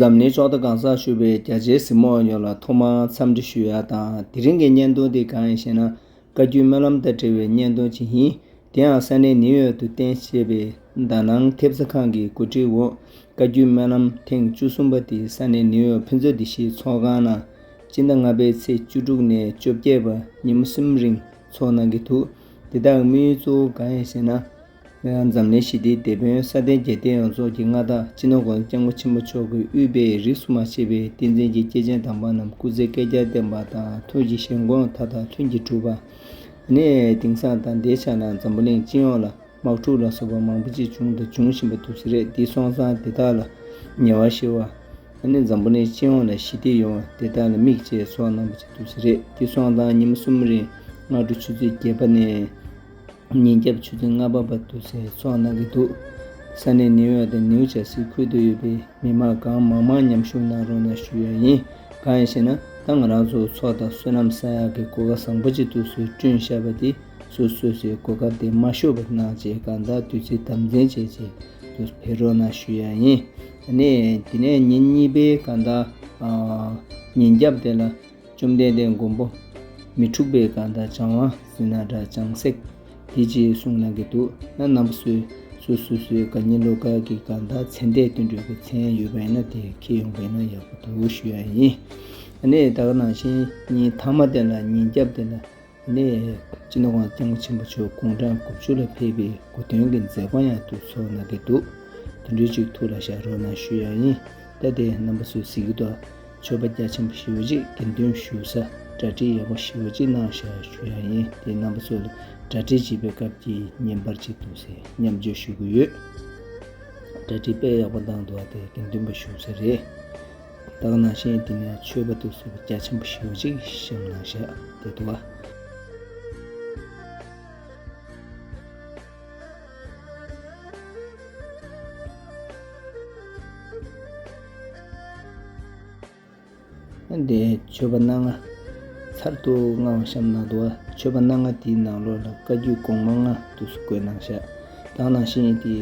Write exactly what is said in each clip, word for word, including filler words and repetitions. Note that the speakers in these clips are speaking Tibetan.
འཛམ་གླིང་ཕྱོགས་མཐའ་གང་སར་བཞུགས་པའི་རྒྱ་ཆེའི་གཟིགས་མོ་བ་ཡོངས་ལ་ཐོག་མར་འཚམས་འདྲི་ཞུ་ཡ་དང་། དེ་རིང་གི་བརྙན་ཐུང་འདི་གང་ཡིན་ཞེ་ན། བཀའ་བརྒྱུད་སྨོན་ལམ་དང་འབྲེལ་བའི་བརྙན་ཐུང་ཅིག་ཡིན། དེ་ཡང་ས་གནས་ནིའུ་ཡོག་ཏུ་རྟེན་བྱས་པའི་དཱ་ནང་ཐེབས་རྩ་ཁང་གི་གོ་སྒྲིག་འོག་བཀའ་བརྒྱུད་སྨོན་ལམ་ཐེངས་བཅུ་གསུམ་པ་དེ་ས་གནས་ནིའུ་ཡོག་ཕུན་ཚོགས་སྡེ་བཞིའི་ཚོགས་ཁང་ནང་སྤྱི་ཟླ་ལྔ་པའི་ཚེས་བཅུ་དྲུག་ནས་བཅོ་བརྒྱད་བར་ཉིན་མོ་གསུམ་རིང་ཚོགས་གནང་གི་འདུག་དེ་དག་གི་དམིགས་ཡུལ་གཙོ་བོ་གང་ཡིན་ཞེ་ན། འཛམ་གླིང་ཞི་བདེའི་དེད་དཔོན་ས་སྟེང་རྒྱལ་བསྟན་ཡོངས་རྫོགས་ཀྱི་མངའ་བདག་སྤྱི་ནོར་༸གོང་ས་༸སྐྱབས་མགོན་ཆེན་པོ་མཆོག་གིས་དབུས་པའི་རིས་སུ་མ་ཆད་པའི་བསྟན་འཛིན་གྱི་སྐྱེས་ཆེན་དམ་པ་རྣམས་སྐུ་ཚེ་བསྐལ་བརྒྱར་བརྟན་པ་དང་། ཐུགས་ཀྱི་བཞེད་དགོངས་མཐའ་དག་ལྷུན་གྱིས་གྲུབ་པ། ནས་དེང་སང་དང་འདས་ཆགས་ན་འཛམ་བུ་གླིང་སྤྱི་ཡོངས་ལ་དམག་འཁྲུག་ལ་སོགས་པ་མང་པོ་ཅིག་བྱུང་དང་འབྱུང་བཞིན་པ་འདུག་ས་རེད། འདི་སོང་ཙང་དེ་དག་ལ་ཉེ་བར་ཞི་བ། ཨ་ནི་འཛམ་བུ་གླིང་སྤྱི་ཡོངས་ལ་ཞི་བདེ་ཡོང་བ་དེ་དག་ལ་དམིགས་བྱས་ཚོགས་གནང་པ་ཅིག་འདུག་ས་རེད། འདི་སོང་ཙང་ཉིན་མོ་གསུམ་རིང་སྔ་དྲོ་ཆུ་ཚོད་བརྒྱད་པ་ནས། ཉིན་རྒྱབ་ཆུ་ཚོད་ལྔ་པ་བར་དུ་ཚེས་ཚོགས་གནང་གི་འདུག་ས་གནས་ནིའུ་ཡོག་དང་ནིའུ་ཇར་སི་ཁུལ་དུ་ཡོད་པའི་མི་མང་གང་མང་མང་མཉམ་ཞུགས་གནང་རོགས་གནང་ཞུ་ཡ་ཡིན། གང་ཡིན་ཞེ་ན། ད་ང་རང་ཚོ་ཚོགས་དང་བསོད་ནམས་བསགས་ཡག་གི་གོ་སྐབས་བཟང་པོ་ཅིག་འདུག་སེ་བསྐྲུན་བཞག་པ་དེ་སོ་སོ་སོའི་གོ་སྐབས་དེ་མ་ཤོར་བ་གནང་བྱས། གང་ལྟར་དུས་ཚོད་དམ་འཛིན་བྱས་བྱས་དུ་ཕེབས་རོགས་གནང་ཞུ་ཡ་ཡིན། ཨ་ནི་དེ་ནས་ཉིན་གཉིས་པའི་གང་ལྟར་ཉིན་རྒྱབ་དེ་ལ། བཅོམ་ལྡན་འདས་མགོན་པོ་མི་འཁྲུགས་པའི་གང་ལྟར་བྱང་བ་ཟེར་ན་འདྲ། བྱང་སེག་དེ་ཅེས་གསུངས་གནང་གི་འདུག་ན་རྣམ་པ་ཚོས་སོ་སོ་སོའི་དགའ་ཉེ་བློ་དཀར་གྱི་གང་ལྟར་མཚན་ལྡན་དོན་གྲུབ་ཀྱི་མཚན་ཡོད་པ་ཡིན་ན་དེ་འཁྱེར་ཡོང་པ་ཡིན་ན་ཡག་པོ་འདུག་ཞུ་ཡ་ཡིན། ཨ་ནི་ད་ག་ནང་བཞིན་ཉིན་མཐའ་མ་དེ་ལ་ཉིན་རྒྱབ་དེ་ལ་ནས་སྤྱི་ནོར་༸གོང་ས་༸སྐྱབས་མགོན་ཆེན་པོ་མཆོག་དགུང་གྲངས་དགུ་བཅུ་ལ་ཕེབས་པའི་གོ་སྟོན་གྱི་མཛད་སྒོ་ཡང་དུ་ཚོགས་གནང་གི་འདུག་དེ་འདྲའི་ཅིག་ཐུགས་ལ་བཞག་རོགས་གནང་ཞུ་ཡ་ཡིན། ད་དེ་རྣམ་པ་ཚོས་གཟིགས་ཀྱི་འདུག་མཆོད་པ་རྒྱ་ཆེན་པོ་ཞེ་པོ་ཅིག་དགེ་འདུན་བཞུགས་ས་གྲ་སྒྲིག་ཡག་པོ་ཞེ་པོ་ཅིག་གནང་བཞག་ཞུ་ཡ་ཡིན། དེ་རྣམ་པ་ཚོ་ལ་གྲ་སྒྲིག་བྱེད་པའི་སྐབས་ཀྱི་བརྙན་པར་ཅིག་འདུག་སེ་མཉམ་སྤྱོད་ཞུ་གི་ཡོད། གྲ་སྒྲིག་དཔེ་ཡག་པོ་གནང་འདུག་བ། དེ་དགེ་འདུན་པ་བཞུགས་ས་རེད། ད་ག་ནང་བཞིན་དེ་ནས་མཆོད་པ་དུ་གསོལ་བ་རྒྱ་ཆེན་པོ་ཞེ་པོ་ཅིག་བཤམས་གནང་བཞག་དེ་འདུག་བ། འདི་མཆོད་པ་སྣ་ལྔ་ཚར་དུ་ལྔ་བ་བཤམས་གནང་འདུག་བ། མཆོད་པ་སྣ་ལྔ་དེའི་ནང་ལོགས་ལ་བཀའ་བརྒྱུད་གོང་མ་ལྔ་དུ་བཀོད་གནང་བཞག་ད་ག་ནང་བཞིན་དེ་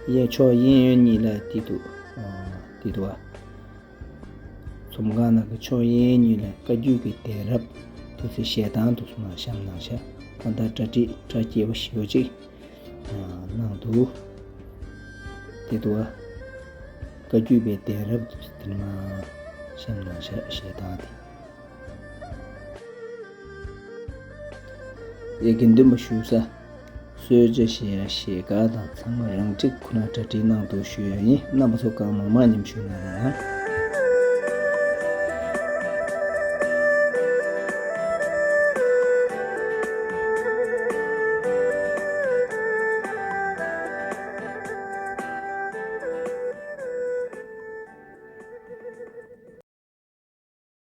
གཡས་ཕྱོགས་གཡས་གཡོན་གཉིས་ལ་དེ་འདུག་དེ་འདུག་བ། ཚོམས་ཁང་ནང་གི་ཕྱོགས་གཡས་གཉིས་ལ་བཀའ་བརྒྱུད་ཀྱི་གདན་རབས་དུ་ཚེ་ཞལ་ཐང་དུ་མ་བཤམས་གནང་བཞག་གང་ལྟར་གྲ་སྒྲིག་གྲ་རྒྱས་པོ་ཞེ་པོ་ཅིག་གནང་འདུག་དེ་འདུག་བ། བཀའ་བརྒྱུད་པའི་གདན་རབས་དུ་ཚེ་དེ་མ་བཤམས་གནང་བཞག་ཞལ་ཐང་དེ། དེ་དགེ་འདུན་པ་བཞུགས་ས། གསོལ་ཇ་བཞེས་ཡ་ཞལ་དཀར་དང་ཚང་མ་རང་འཁྲིད་ཁོ་ན་གྲ་སྒྲིག་གནང་འདུག་ཞུ་ཡ་ཡིན། རྣམ་པ་ཚོ་གང་མང་མང་མཉམ་ཞུགས་གནང་རོགས་གནང་།